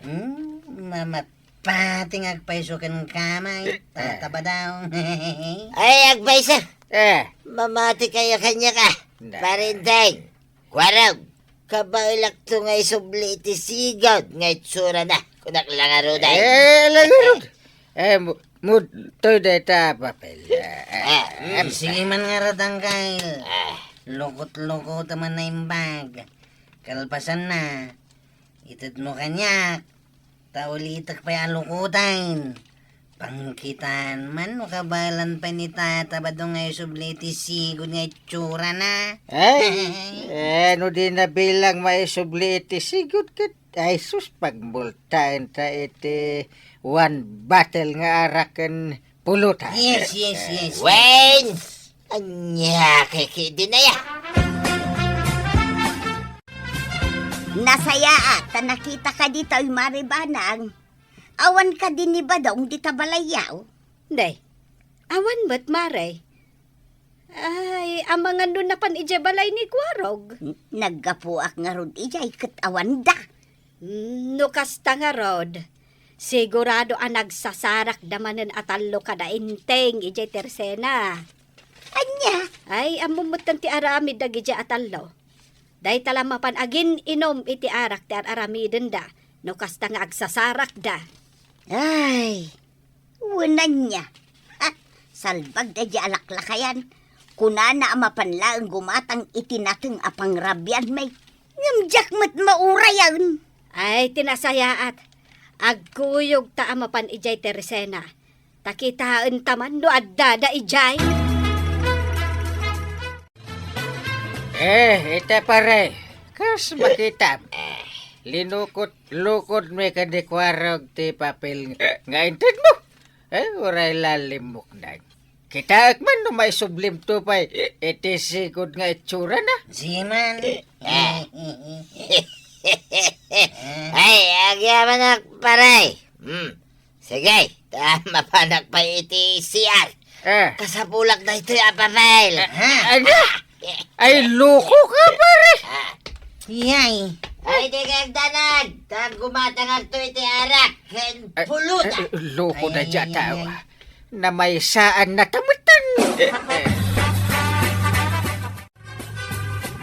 Hmm, mamapati nga agpayso ken kamay. Eh. Tataba daw. Ay, agpayso! Eh. Mamati kayo kanya ka, Na. Pare Enteng. Warog, kabaelakto nga isubli iti sigud nga itsurana. Kunak la ngarud ay. Eh, la ngarud. Eh, mu-, mudtoy dayta a papel. Eh, eh, Ah, mm, em. Sige man ngarud, Angkel. Ah. Lukot-lukotem a naimbag. Kalpasan na. Itedmo kaniak. Ta ulitek pay a lukoten. Pangkitaan man no kabaelan pay ni Tata Badong nga isubli iti sigud nga itsurana. Ay, eh, no di na bilang maisubli iti sigud ket, ay sus, pagmultaen ta iti one bottle nga arak ken pulutan. Yes, yes, yes. Wayne! Ania kay ki dinaya? Nasayaat ta nakitaka ditoy, Mare Banang. Awan kadi ni Badong dita balayyo? Nay, awan met, Mare. Ay, amangan no napan idiay balay ni Kuarog? N-, naggapuak ngarud idiay ket awanda. Mm, no kasta ngarud, sigurado a nagsasarakda manen a tallo kada Enteng idiay tersena. Ania? Ay, ammom metten ti aramid dagidiay a tallo. Dayta la mapan agin-inum iti arak ti ar-aramidenda, no kasta nga agsasarakda. Ay, wen ania. Ha, salbag daydiay a laklakayan. Kunana a mapan laeng gumatang iti nateng a pangrabianmi. Ngem diak met maurayen. Ay, ti nasayaat. Agkuyogta a mapan idiay tersena. Ta kitaenta man no addada idiay. Eh, ita pare, kas makitam, linukot-lukotmi ken ni Kuarog ti papel nga intedmo. Eh, uray la limmuknag. Kitaek man no maisublimto pay iti sigud nga itsurana. Siman. Ah. Ay, agyamanak, pare. Hmm. Sige, ta mapanak pay iti C R. Eh. Kasapulak daytoy a papel. Eh, ano? Ay, loko ka, pare! Ah. Yay. Ay, di ka agdanag. Ta gumatangakto iti arak ken pulutan. Ay, loko na ay, dya ay, tao. Ay. Namaysaanna ta metten.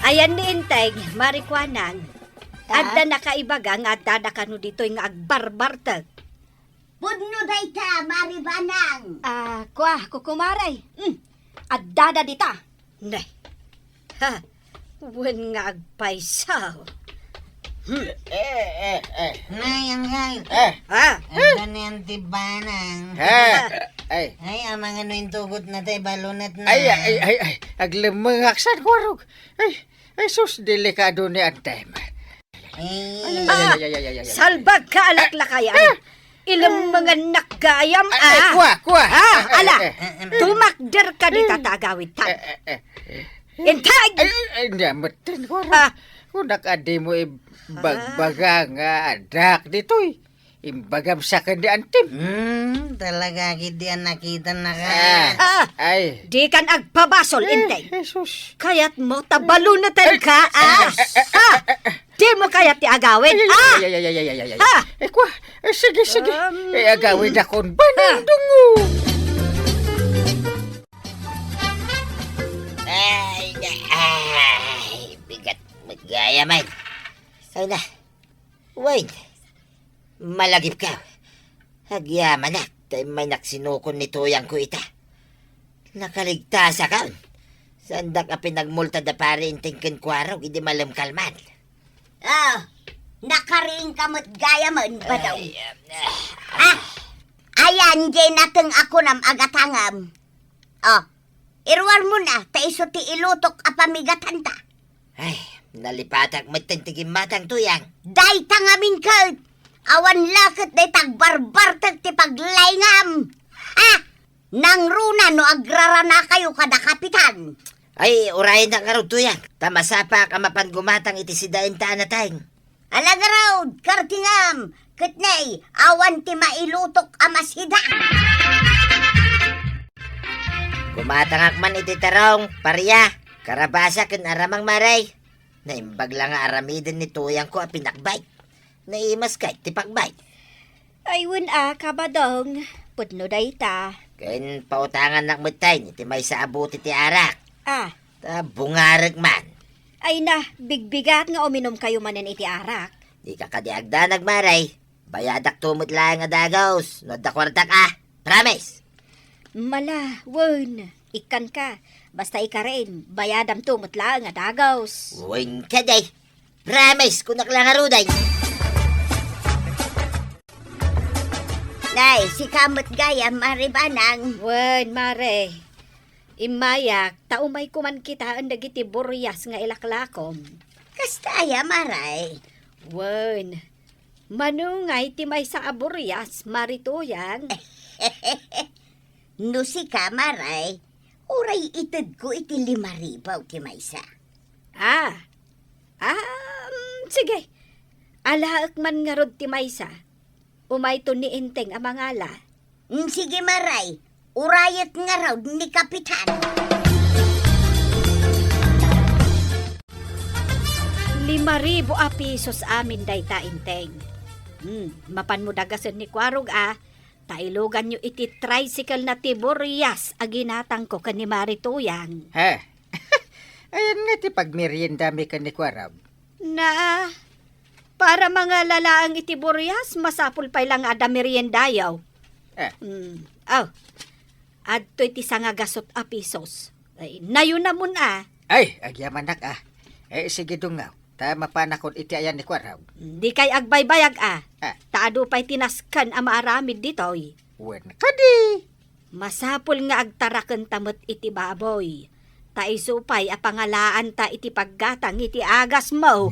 Ayan ni Enteng, Mare Kuanang. Ta? Adda nakaibaga nga addada kano ditoy nga agbarbartek. Pudno dayta, Mare Banang. Ah, kua, kukumare. Hmm. Addada dita. Ne. Ha. Wen nga agpayso. Hmm. Eh, eh, eh. Nay, Angkel. Eh. Ah. Adda ni Auntie Banang. Ha. Ay. Ay, amangan no intugotna tay balonetna. Ay, ay, ay, ay. Aglemmengak san, Kuarog. Ay, ay, sus, delikado ni Antem. Eh. Ay, ay, ay, ay, ay, ay, ay, ay. Salbag ka, alaklakayan. Ah! Ilemmengannak gayam, ay, ay, ah. Kua, kua. Ah, ala. Eh, eh, eh. Tumakder ka dita ta agawidtan. Eh, eh, eh. Integ! Ay, ay, ay, nia metten, Kuarog. Ah. Kunak a dimo ibagbaga nga addak ditoy. Imbagam sa ken ni Antem. Hmm, talaga, gidi a nakitannaka. Ah, ah, ay. Dikan agpabasol, eh, Inteng. Jesus. Kayatmo ta baloneten ka, eh, ah? Eh, eh, eh, ah? Dimo kayat ti agawid, ah? Ay, ay, ay, ay, ay, ay, ay, ay. Ah! Eh, kua, eh, sige, sige. Um, eh, agawidakon, banandungo. Ay, na, ay, bigat met gayam. Ay na, Wayne, malagipkaw. Agyamanak, ta immaynak sinukon ni tuyangko ita. Nakaligtasakon. Saandak a pinagmulta da Pare Enteng ken Kuarog idi malem kalman. Ah, nakariingka met gayamen, Badaw. Ay, ah, Ah, ayan, diay nateng a kunam a gatangam. Oh, iruarmon a, ta isu ti ilutok a pamigatanta. Ay, nalipatak metten ti gimmatang, Tuyang. Dayta ngamin ket, awan la ket dayta agbarbartek ti paglaingam. Ah, nangruna no agraranakayo kada kapitan. Ay, urayennak ngarud, Tuyang, ta masapaak a mapan gumatang iti sidaenta a nateng. Ala ngarud, kartingam, ket nay, awan ti mailutok a masida. Gumatangak man iti terong, paria, karabasa ken aramang, Mare. Naimbag la nga aramiden ni tuyangko a pinakbay. Naimas kay ti pakbay. Ay, wen a, Kabadong, pudno dayta. Ken pautangannak metten iti maysa a bote ti arak. Ah. Ta bungarek man. Ay na, bigbigat nga uminumkayo manen iti arak. Dika kadi agdanag, Mare. Bayadakto met laeng a dagus no adda kuartak a. Promise! Mala, wen, ikkanka. Basta ikarin, bayadamto met laeng a dagus. Wen kadi. Promise, kunak la ngaruden. Nay, sika met gayam, Mare Banang. Wen, Mare. Immayak, ta umayko man kitaen dagiti burias nga ilaklakom. Kasta aya, Mare? Wen, mano ngay ti maysa a burias, Mare Tuyang? No sika, Mare, uray itedko iti lima ribu ti maysa. Ah, ah, mm, sige. Alaek man ngarud ti maysa. Umayto ni Enteng a mangala. Mm, sige, Mare. Urayek ngarud ni Kapitan. Lima ribu a pisos amin dayta, Enteng. Hmm, mapanmo dagasen ni Kuarog a, ta iluganyo iti tricycle na ti burias a ginatangko ken ni Mare Tuyang. He. Ayan nga ti pagmeriendami ken ni Kuarog. Na, para mangala laeng iti burias, masapul pay la nga adda meriendayo. Eh. Mm. Oh. Adtoy ti sangagasut a pisos. Ay, nayunamon a. Ay, agyamanak a. Eh, sige, dungaw. Ta mapanakon iti ayan ni Kuarog. Dikay agbaybayag a. Ah. Ta adu pay ti nasken a maaramid ditoy. Wen kadi. Masapul nga agtarakenta met iti baboy, ta isu pay a pangalaanta iti paggatang iti agasmo.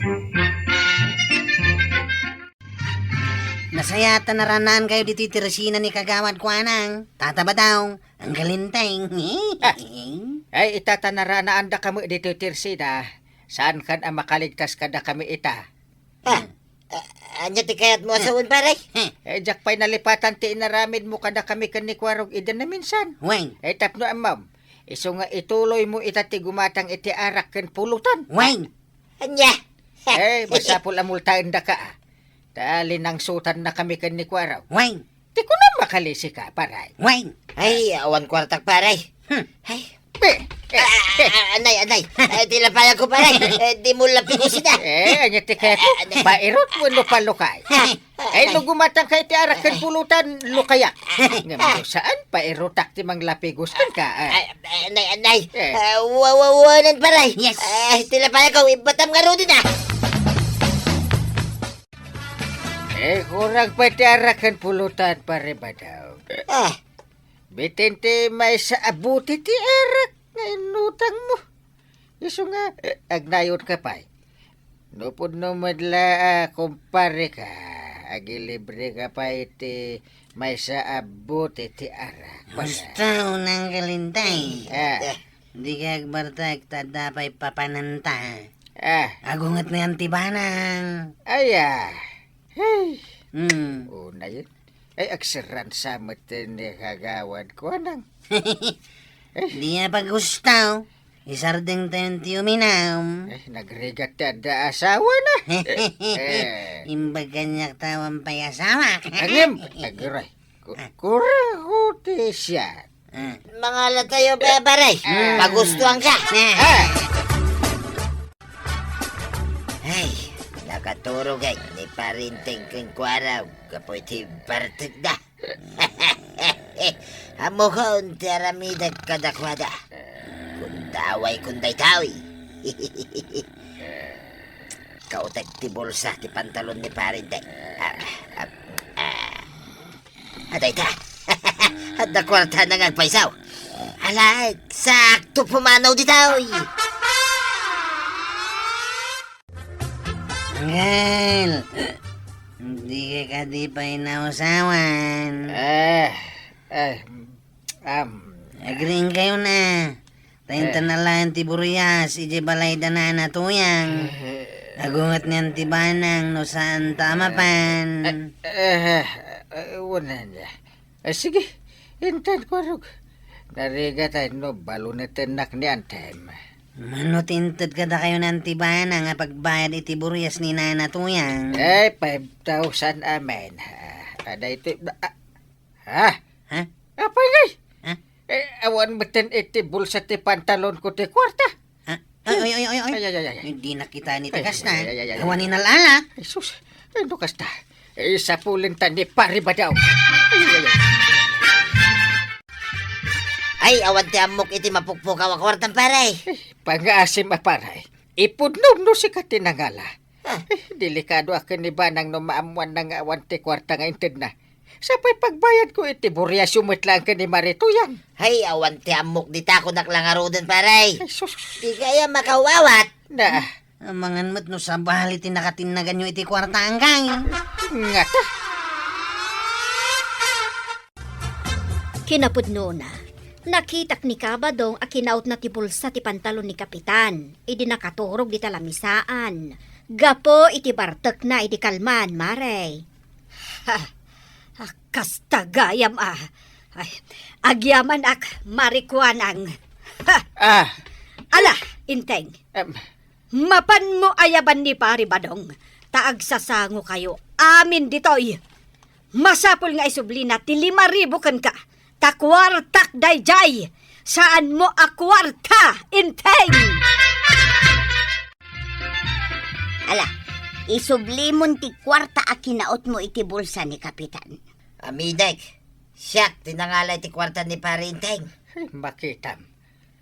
Nasayaat ta naranaankayo ditoy tersina ni Kagawad Kuanang, Tata Badong, Anggal Enteng. Ah, ay, ita ta naranaandaka met ditoy tersina, saankan a makaligtas kadakami ita. Ah, hmm. Ah, ania ti kayatmo a sawen, pare? Hmm. Eh, diak pay nalipatan ti inaramidmo kadakami ken ni Kuarog idi naminsan. Wen. Eh, tapno ammom, isu nga ituloymo ita ti gumatang iti arak ken pulutan. Wen. Ania? Eh, masapul a multaendaka, ah. Ta linangsotannakami ken ni Kuarog. Wen. Ti kunam, makalisika, pare. Wen. Ay, awan kuartak, pare. Hmm. Ay. Eh, eh, ah, eh. Ah, anay, anay. Eh, ti lapayagko, pare. Eh, dimo lapigusida. Eh, ania ti kayatmo? Ah, anay. Pairut wenno palukay? Ah, eh, anay. No gumatangka iti arak ken pulutan, lukayak. Ngem no saan, pairutak ti manglapiguskenka, eh. Ah, anay, anay. Eh. Ah, wa-, wa-, wanan, pare. Yes. Ah, ti lapayagko, ibbatam ngaruden, ah. Eh, kurang pay ti arak ken pulutan, pare Badong. Ah. Bitin ti maysa a bote ti arak nga inutangmo. Isu nga, eh, agnayonka pay. No pudno met la a kumpareka, agilibreka pay ti maysa a bote ti arak. Basta unang kalintay. Ah. Dika agbartek ta adda pay papananta. Ah. Agunget ni Auntie Banang. Aya. Hey. Hmm. Unayen. Ay, agserransa met ni Kagawad Kuanang. Di a pagustaw. Isardeng tayon ti uminam. Eh, nagrigat ti adda asawana. Eh, eh. Imbag kaniak ta awan pay asawak. Ngem, aguray. Ku-, ah. Kurago ti siak. Hmm. Mangalatayo, pare. Hmm. Pagustuhan ka. Hmm. Ah. Ay, nakaturog ay ni Pare Enteng ken Kuarog gapu iti bartekda. Ammokon ti aramidek kadakuada. Kundaway kun daytoy. Kautek ti bulsa ti pantalon ni Pare Enteng. Ah, ah, ah. Adayta. Adda kuarta nga agpayso. Ala, sakto pumanaw ditoy. Anggal, di ka kadi pay nausawan. Eh, eh, am. Agriingkayo na. Ta intan a laeng ti burias idiay balay da Nana Tuyang. Eh. Agunget niyan ti banang no saan ta a mapan. Eh, eh, eh, eh, wen, eh. Eh, sige, intan, Kuarog. Narigat ay no balunetennak ni Antem. Mano ti inted kadakayo nan ti banang a pagbayad iti burias ni Nana Tuyang? Eh, five thousand amin. Ah, ah, daytoy, ah, ah. Ha? Ha? Apay ngay? Ha? Eh, awan metten iti bulsa ti pantalonko ti kuarta. Ha? Ay, ay, ay, ay, ay. Ay, ay, ay, ay. Hindi nakita ni Ay, Tagas na. Ay, ay, ay, ay, ay. Awan inal-ala. Ay, sus. Ay, no kasta. Eh, sapulenta ni Pare Badaw. Ay, ay, ay. Ay, awan ti ammok iti mapukpukaw a kuartam, pare. Eh, pangaasim a pare. Ipudno no sika ti nangala. Ah. Eh, delikado a ken ni Banang no maammuanna nga awan ti kuarta nga intedna. Sapay pagbayadko iti buriasyo met laeng ken ni Mare Tuyang. Hay, awan ti ammok dita, kunak la ngaruden, pare. Ay, sus. Di kaya makawawat. Na. Amangan met no sabali ti nakatinnaganyo iti kuarta, anggang. Ngata. Kinapudnona, nakitak ni Kabadong a kinautna ti bulsa ti pantalon ni Kapitan idi nakaturog dita lamisaan gapu iti bartekna idi kalman, mare. Ha, ah, kasta gayam a. Ay, agyamanak, Mare Kuanang. Ha! Ah. Ala, Inteng. Em. Mapanmo ayaban ni Pare Badong, ta agsasangokayo amin ditoy. Masapul nga isublina ti lima ribu kenka, ta kuartak daydiay. Saanmo a kuarta, Inteng! Ala, isublimon ti kuarta a kinautmo iti bulsa ni Kapitan. Amidek, siak ti nangala iti kuarta ni Pare Inteng. Ay, makitam.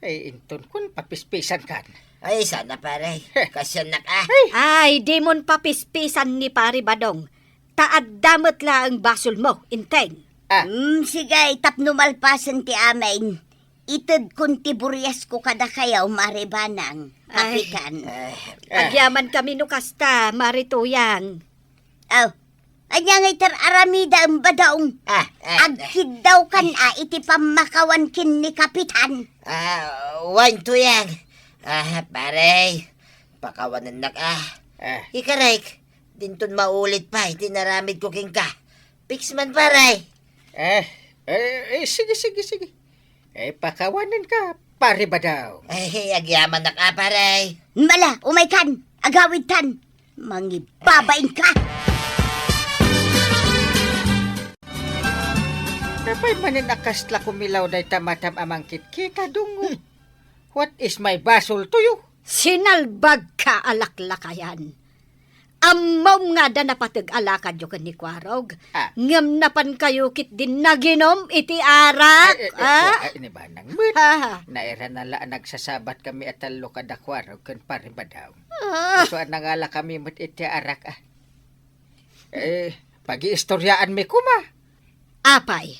Ay, inton kun papispisan kan. Ay, sana, pare. Heh. Kasiannak, ah. Ay, dimon papispisan ni Pare Badong. Ta adda met laeng basolmo, Inteng. Ah. Hmm, sige, tapno malpasen ti amin. Itedkon ti buriasko kadakayo, Mare Banang, Ay. Kapitan. Ay. Agyamankami no kasta, Mare Tuyang. Oh, ania ngay ti ar-aramidem, Badong? Ah, ah, Agkiddawkan a iti pammakawan ken ni Kapitan. Ah, wen, Tuyang. Ah, pare, pakawanennak, ah. Ah. Ikarek, dinton maulit pay ti naramidko kenka. Fix man, pare. Eh, eh, eh, sige, sige, sige. Eh, pakawanenka, Pare Badaw. Ay, agyamanak a, pare. Mala, umaykan, agawidtan. Mangibabainka. Apay manen a kasla kumilaw dayta matam a mangkitkita, Dungo? Hmm. What is my basol to you? Sinalbagka a laklakayan. Ammom nga adda napateg a lakadyo ken ni Kuarog, Ah. ngem napankayo ketdin naginom iti arak, Ay, eh, eh, ah? Ay, ni Banang met. Ha, ha. Nairana la a nagsasabat kami a tallo kada Kuarog ken Pare Badaw. Ah. Isu a nangala kami met iti arak, ah. Eh, pagiistoriaanmi koma. Apay,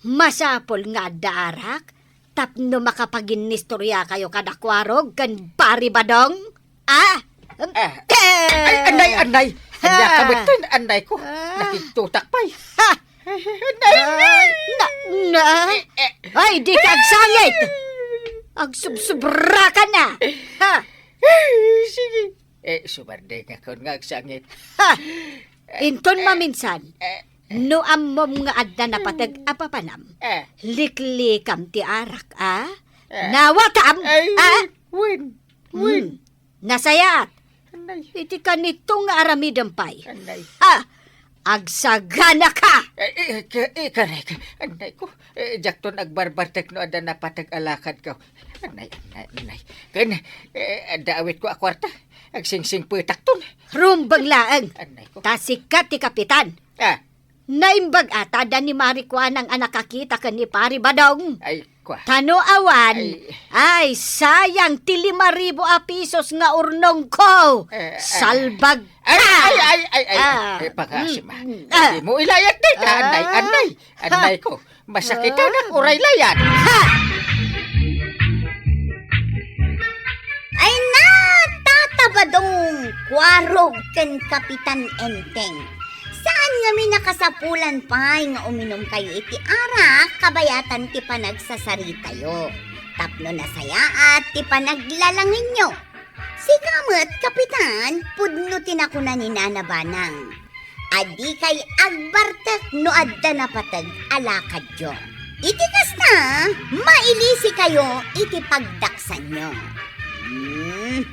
masapul nga adda arak tapno makapaginnistoriakayo kada Kuarog ken Pare Badong? Ah? Ah. Eh! Ay, anay, anay! Ania ka metten, anay ko? Ah. Nakigtutak pay. Ha! Ay, anay! Ay, na, na. Eh, eh. Ay, di ka agsangit! Agsubsubra ka na! Ha! Ay, sige. Eh, sumardi nga kun nga agsangit. Ha! Inton maminsan, Eh, eh. no ammom nga adda napateg a papanam, Eh. liklikam ti arak, a? Eh. Nawatam, Ay, a? wen, wen. Hmm. Nasayaat. Anay. Iti kanito nga aramidem pay. Anay. Ha! Agsaganaka! Eh, eh, ka-, eh, kanek, anay ko, eh, diakton agbarbartek no adda napateg a lakadko. Anay, anay, anay. Ken, eh, adda awitko a kuarta. Agsingsingpetakton. Rumbeng laeng. Anay ko. Ta sika ti kapitan. Ah. Naimbag a ta adda ni Mari Kuanang a nakakita ken ni Pari Badong. Ay, kua. Ta no awan, ay, ay, sayang ti lima ribu a pisos nga urnongko. Eh, eh. Salbag. Ay, ay, ay, ay, ay, ah, eh, pagasi, mm, ma. Mm. Ah. Dimo ilayat dayta, anay, ah, anay, anay ko. Masakitanak, ah, uray layat. Ha! Ay na, Tata Badong, Kuarog ken Kapitan Enteng. Saan ngamin a kasapulan pay nga uminumkayo iti arak kabayatan ti panagsasaritayo. Tapno nasayaat ti panaglalangenyo. Sika met, Kapitan, pudno ti nakuna ni Nana Banang a dikay agbartek no adda napateg a lakadyo. Iti kasta, mailisikayo iti pagdaksanyo. Mhm.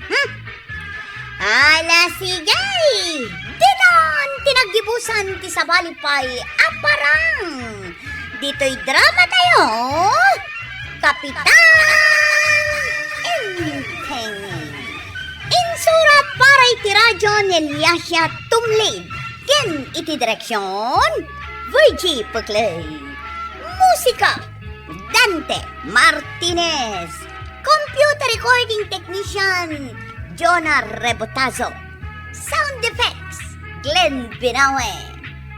Ala, sige! Ditan ti naggibusan ti sabali pay a parang. Ditoy drama tayo, Kapitan Enteng. Insurat para iti radyo ni Eliasia Tumlid ken iti direksyon, Virgie Puclay. Musika, Dante Martinez. Computer recording technician, Jonah Rebotazo. Sound effects, Glenn Binawe.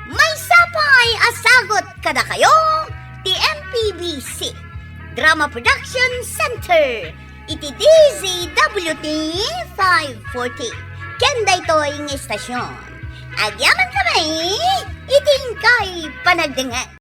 Maysa pay a sagut kadakayo ti M P B C Drama Production Center iti D Z W T five forty. Ken daytoy nga istasyon, agyamankami iti inkay panagdengngeg.